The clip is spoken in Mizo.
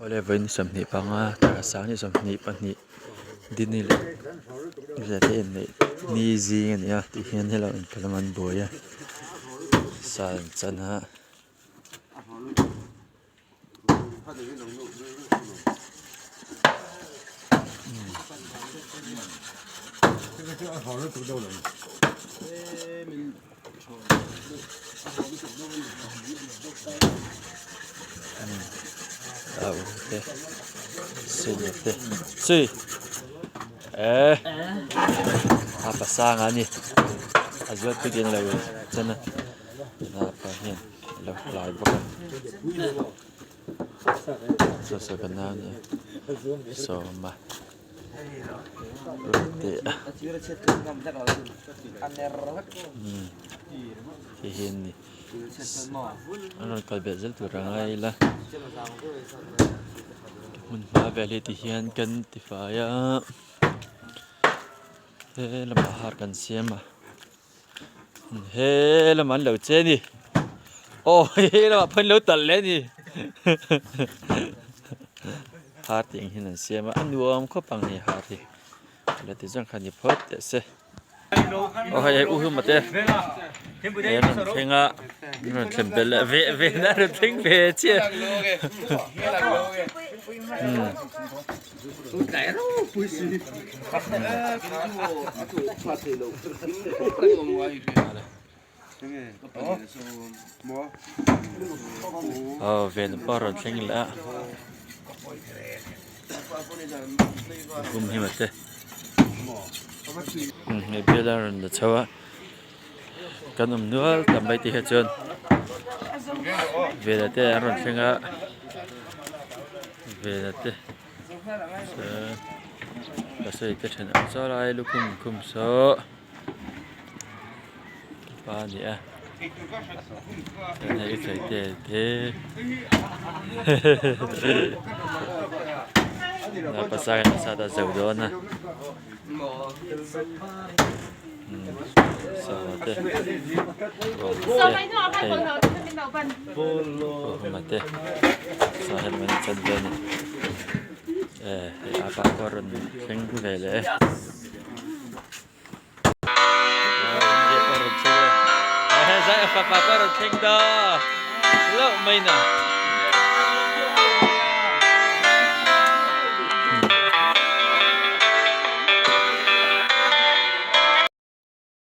Awle vawiin 25 thla sang ni 22 dini leh te inneih ni zing a ni a tih hian helai inkalawm an buai a sa an chan a. A pasanga a ni a zual pui te an lo chen a apa hian a lo hlai bawk a saw saw ka nau nia sawma hei hi an ni an rawn kal belh zel tur a ngai ila hmun hma vel hi ti hian kan tifai a he lamah har kan siam a he lamah an lo che a ni aw he lamah pawh an lo talh leh a ni har tih ang hian an siam a a nuam khawp ang hei har hi la ti zawng kha ni phawt teh se aw hei hei u huma te hei an rawn thleng a an rawn thlen belh leh ve ve na a rawn thleng ve chiah umm. Aw ven pawh a rawn thleng leh a kum hi mate hei bial a rawn la chho a kan awm nual tam mai tih hi chuan vela te an rawn thleng a vela te chuan pasawih te thenawm saw lai lukhum khum saw. Pa a ni a hei sawi te te pasal in a sat a zo dawn a sawma te hei sawma te saw hian an chan ve a ni eh apa pawh a rawn thleng ve leh e. Fapa pawh rawn thleng ta hlauh mai na.